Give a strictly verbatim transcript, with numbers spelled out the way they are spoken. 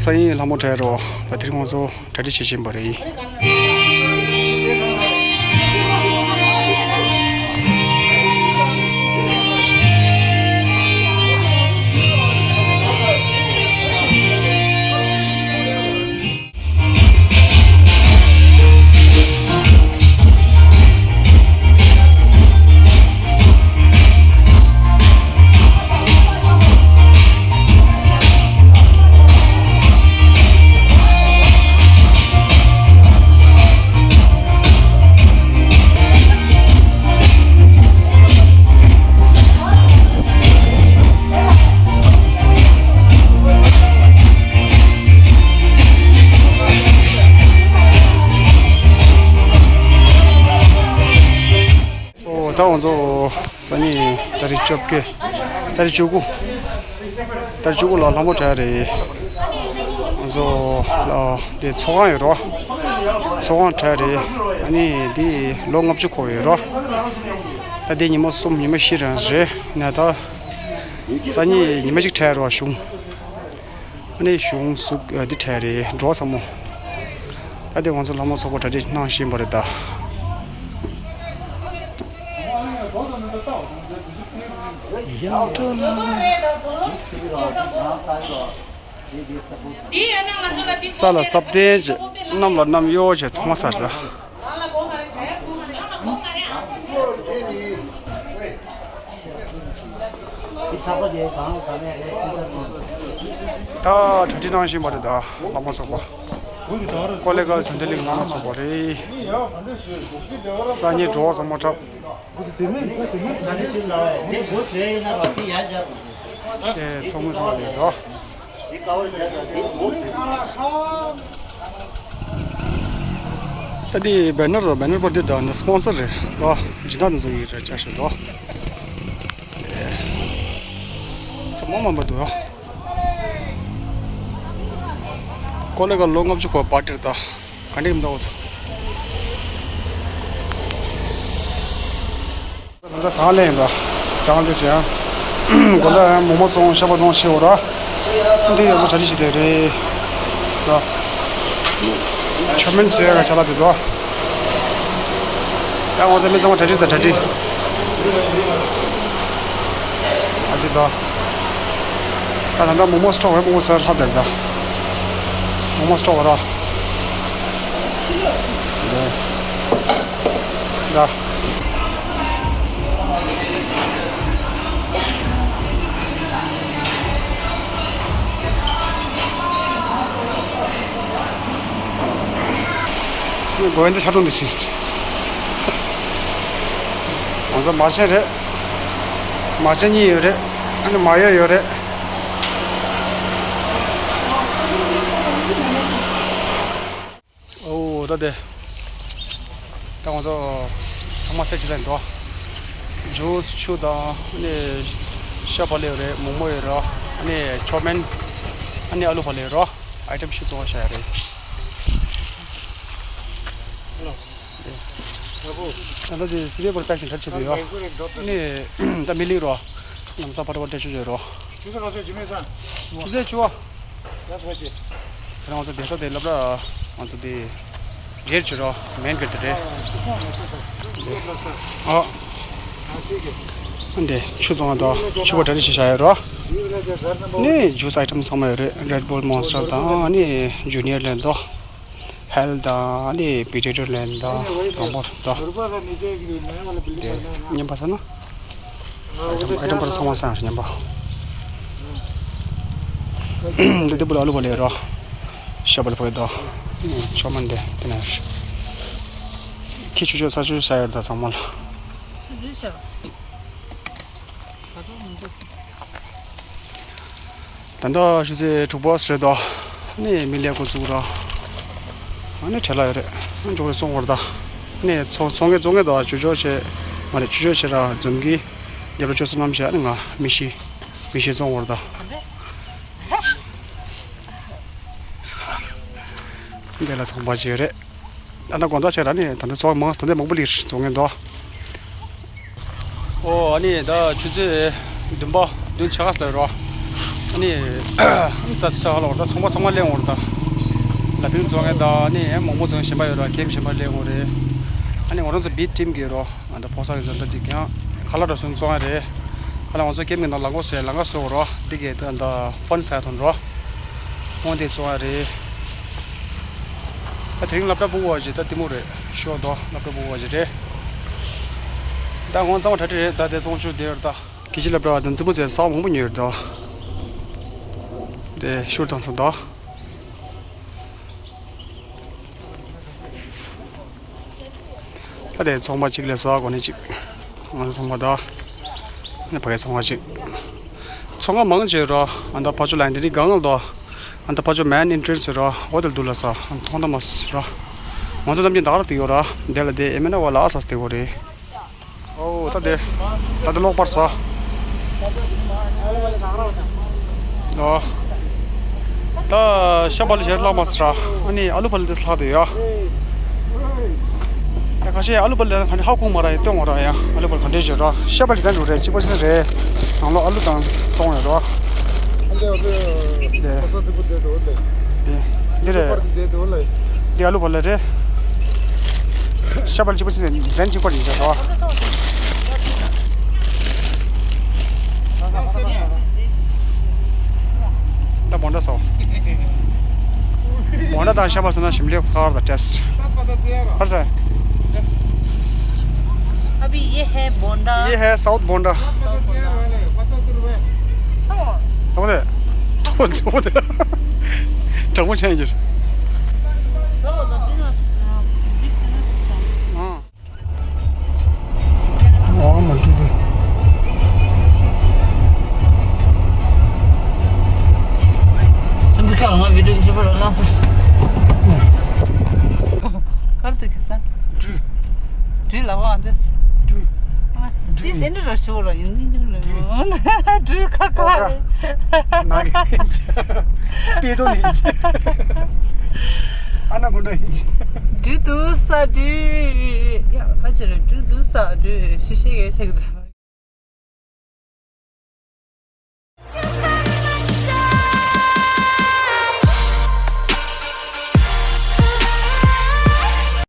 སང་ཉིན་ལྷ་མོ་གྲགས་རེད་པ། ད་དེ་རིང་ང་ཚོ་གྲ་སྒྲིག་བྱེད་བཞིན་པ་རེད། ཨོ། ད་ང་ཚོ་སང་ཉིན་ཏ་རིག་བཅོ་བརྒྱད། ཏ་རིག་བཅུ་དགུ། ཏ་རིག་བཅུ་དགུ་ལ་ལྷ་མོ་གྲགས་རེད། ང་ཚོ་ལ་དེ་ཚོགས་ཁང་ཡོད་རེད་པ། ཚོགས་ཁང་གྲགས་རེད། ཨ་ནི་འདི་ལོ་ལྔ་བཅུ་འཁོར་ཡོད་རེད་པ། ད་དེ་ཉི་མ་གསུམ་ཉི་མ་བཞི་རང་རེད། ནས་ད་སང་ཉིན་ཉི་མ་གཅིག་གྲགས་རེད་པ། གཞུང་། ཨ་ནི་གཞུང་གཟུགས་འདི་གྲས་རེད། འགྲོ་བསམ་མོ། ད་དེ་ང་ཚོ་ལྷ་མོ་ཚོགས་པ་གྲ་སྒྲིག་གནང་བཞིན་པ་རེད་ད། ས་ལ་སྲབ་ལྡན་བྱས། གནམ་ལ་གནམ་གཡོ་བྱས། ཚང་མ་ས་རེད། ད་གྲ་སྒྲིག་གནང་བཞིན་པ་རེད་ད། ལྷ་མོ་ཚོགས་པ། ཀོ་ལེ་གལ་དོན་ལྡན་གླིང་ལྷ་མོ་ཚོགས་པ་རེད། སང་ཉིན་འགྲོ་བསམ་མོ་འཁྲབ། དེ་ཚོགས་མི་ཚོགས་པ་རེད་ད། ད་འདི་བེ་ནར་རེད། བེ་ནར་པར་འདི་ད་ནི་སི་པོན་སར་རེད་ད། སྦྱིན་བདག་འདི་ཚོ་ཡིན་རེད་ཅག་ཤོད་དོ། ཚང་མ་མ་འབད་དོ། ཀོ་ལེ་གལ་ལོ་ལྔ་བཅུ་འཁོར་བ་པར་ཊི་རེད་ད། ག་འདྲ་མི་འདུག་ད་ཟངས་ལེན་ཡིན་པ། ཟངས་ལེན་ཟེར་ཡང་། དགོན་པ་ཡང་མོག་མོག་བཙོང་ཤ་པ་བཙོང་ཆེ་བོ་ར། འདི་ཡོད་པ་གྲ་སྒྲིག་བྱེད་དེ་རེད། ད་ཆོ་མེན་བཟོས་ཡ་ག་ཅ་ལག་དེ་དོ། ད་ང་ཚོ་མི་ཚང་མ་གྲ་སྒྲིག་དང་གྲ་སྒྲིག་ཨ་ཅེ་དོ། ད་ད་ད་མོག་མོག་སི་ཊོག་རེད། མོག་མོག་ཟ་ལྷག་དེར་ད། མོག་མོག་སི་ཊོག་ར། ད། ངའི་མགོ་ཡོན་ཏན་ཆ་ཏོང་འདི་ཞིག་ང་ཚོ་མ་བྱན་རེད། མ་བྱན་གཉིས་ཡོད་རེད། ཨ་ནི་མ་ཡོད་ཡོད་རེད། ཨོ་ད་དེ། ད་ང་ཚོ་ཚང་མ་སེ་ཅི་ཟན་འགྲོ། ཇུས་ཆུ་དང་ཨ་ནི་ཤ་བག་ལེབ་རེད། མོག་མོག་ཡོད་རེད། ཨ་ནི་ཆོ་མེན། ཨ་ནི་ཨ་ལུ་བག་ལེབ་རེད། ཨའི་ཊེམ་བཞི་བཙོང་བ་བཞག་ཡ་རེད། ད་ལྟ་དེ་སི་པེ་པར་པེག་ཤིང་གྲབས་བྱེད་དུ་ཡོད། ཨ་ནི་ད་མི་ལིག་རོ། ལམ་སང་ཕ་ཏོ་བ་ཏེ་ཆུ་བྱོས་རོ། ཆུ་ཚོད་ག་ཚོད་ཇི་མི་སང་། ཆུ་ཚོད་བཅུ་པ། ཡ་ཚོད་ཅི། ད་ང་ཚོ་བསྡད་ས་དེ་སློབ་གྲྭ་ང་ཚོ་དེ་སྒེར་བྱེད་རོགས་མེན་གེ་དེ་རེད། ཨ། འདི་ཆུ་བཙོང་བ་དང་ཆུ་བ་གྲ་སྒྲིག་བྱས་བཞག་ཡོད་རོ། ནི་ཇུས་ཨའི་ཊེམ་ཚང་མ་ཡོད་རེད། རེད་བུལ་མོན་སི་ཊར་དང་ནི་ཇུ་ནི་ཡར་ལེན་དོ། ཧེལ་དང་ནི་བི་ཏེ་ཊོ་ལེན་དང་དང་པོ་དང་། དེ་མཉམ་པ་ས་ན། ཨའི་ཊེམ་ཨའི་ཊེམ་པར་ཚང་མ་སང་མཉམ་པ། འདི་འདི་བུ་ལ་ཨ་ལུ་བག་ལེབ་རོ། ཤ་བག་ལེབ་ཕོ་དོ། ཆོ་མེན་འདི་དེ་ནས། ཁྱི་ཆུ་ཆུ་ས་ཆུ་ས་ཡོད་ད་ཚང་མ་ལ། ཆུ་ཆུ་ཤ། ད་ལྟ་ཆུ་ཚོད་དྲུག་པ་རེད་དོ། ནི་མི་ལས་འགོ་བཙུགས་ར། ཨ་ནི་བྲེལ་ལ་ཡོད་རེད། ཨ་འཇོག་རེ་སོང་བར་ད། ནི་ཚོང་ཚོང་གི་བཙོང་གི་དོ། ཆུ་ཆོག་བྱས། མ་རེད། ཆུ་ཆོག་བྱས་ར་འཛོམས་ཀྱི། རྒྱབ་ལ་ཆུ་སོ་ནམ་བྱས། ཨ་ནི་ང་མི་ཤི། མི་ཤི་བཙོང་བར་ད། འདི་ལ་ཚོང་པ་ཅིག་ཡོད་རེད། ད་ལྟ་དགོང་དག་བྱས་ར་ནི་ད་ལྟ་ཚོགས་མང་ད་ལྟ་མང་པོ་ལིར་བཙོང་ངེས་འདུག་ཨོ་ཨ་ནི་ད་ཆུ་ཚོད་བདུན་པ་བདུན་ཕྱེད་ཀ་ཟེར་རོ། ནི་ད་ཚོ་ཧ་ལོ་ད་ཚོང་པ་ཚང་མ་སླེབས་འོང་རེད་ད། ལ་ཕིང་བཙོང་མཁན་ད་ནི་མོག་མོག་བཙོང་གཞན་པ་ཡོད་ར་གེམ་གཞན་པ་སླེབས་འོང་རེད། ཨ་ནི་ང་རང་ཚོ་བི་ཊིམ་གི་རོ། ཨ་ད་ཕོ་སར་གི་ཟ་འདྲ་ཅིག་ཀྱང་ཁ་ལག་འདྲ་སུན་བཙོང་ཡ་རེད། ཁ་ལག་ང་ཚོ་གེམ་གི་ནང་ལ་མགོ་སོས་ལ་མགོ་སོ་རོ་འདི་གས་ད་ད་ཕོན་ས་ཡ་ཐོན་རོ། འོང་དེ་བཙོང་ཡ་རེད། ད་དེ་རིང་སློབ་གྲྭ་ཕྲུ་གུ་བ་ཞིག་ད་དེ་མོ་རེད་ཤོག་དོ། སློབ་གྲྭ་ཕྲུ་གུ་བ་ཞིག་རེད། ད་ངོ་གཙང་མ་གྲ་སྒྲིག་རེད། ད་དེ་ཚོང་ཆུ་དེ་རེད་ད། ཁྱི་ཤི་སློབ་གྲྭ་བ་དང་རྫི་པོ་ཚོས་ས་མང་པོ་ཉོས་རེད་དོ། དེ་ཤུར་དང་ཚོ་དོ། ད་དེ་ཚོང་པ་གཅིག་ལས་བཟོ་བ་གོ་ནི་གཅིག་ང་ཚོ་ཚོང་པ་དོ། ནི་ཕ་གའི་ཚོང་པ་གཅིག་ཚོང་པ་མང་ཆེ་རོ། ཨ་ད་ཕ་ཆོ་ལ་འདི་ནི་གང་ལ་དོ། ཨ་ད་ཕ་ཆོ་མེན་ཨིན་ཊྲན་སི་རོ། འོ་དེ་འདུག་ལ་ས་མཐོང་ད་མ་སི་རོ། ང་ཚོ་རྣམས་ཀྱི་ད་ག་ར་དེ་ཡོད་ར། དེ་ལ་དེ་ཨེ་མེ་ན་བ་ལ་ཨ་ས་སྟེ་གོ་རེད། ཨོ་ད་དེ། ད་དེ་ལོག་པར་སོ། ཨོ། ད་ཤ་བལ་ཞེར་ལག་མ་སྲ། ཨ་ནི་ཨ་ལུ་བལ་དེ་ལྷག་དུ་ཡོད། ད་ཁ་ཤས་ཨ་ལུ་བལ་ལ་ཧ་ནི་ཧ་ཁུང་མ་ར་ཡ་སྟོན་འོ་ར་ཡ། ཨ་ལུ་བལ་ག་འདྲས་བྱོས་ར། ཤ་བལ་ཟན་འགྲོ་རེད། གཅིག་པ་གཅིག་ཟན་རེད། ནང་ལོ་ཨ་ལུ་དང་བཙོང་ཡོད་ར། ཨ་ལེ་ཨ་ལེ། དེ། གོ་ས་རྫིག་པོ་བསྡད་འདུག་ལེ། དེ། འདི་རེད། པར་བསྡད་འདུག་ལེ། འདི་ཨ་ལུ་བལ་ལ་རེད། ཤ་བལ་གཅིག་པ་གཅིག་ཟན་གཅིག་པ་རེད་བྱས་ར། ད་བོན་ད་སོ། བོན་ད་དང་ཤ་བལ་སོ་ན་ཞིམ་ལེབ་ཁར་ད་ཊེ་སི་ཊི། ཧར་ས། अभी ये है बोंडा। ये है साउथ बोंडा। ཨོ་དེ། ཨོ་དེ། དྲང་པོ་ཆེན་གྱིས། ཨང་། ཨོ་མ་ཏི་ཏི། སེམས་ཀྱི་ཁ་ལ་ང་བི་ཌིའོ་ཞིབ་པོ་ལ་ལངས་སོང་། གར་དུ་ཁེ་སང་། འགྲུལ། འགྲུལ་ལ་བ་འདྲ། འགྲུལ། འདི་སེ་འདྲ་ར་ཤོར་ར་ཡིན་ནི་འགྲུལ་ལ། འགྲུལ་ཁ་ཁ་རེད། ན་གི་ཡིན་ཅི། ཏེ་ཏོ་ནི་ཡིན་ཅི། ཨ་ན་གུན་ཏོ་ཡིན་ཅི། འགྲུལ་དུ་ས་འགྲུལ། ཡ་ཁ་ཆེ་རེད། འགྲུལ་དུ་ས་འགྲུལ། ཤི་ཤི་གེ་ཤི་གི།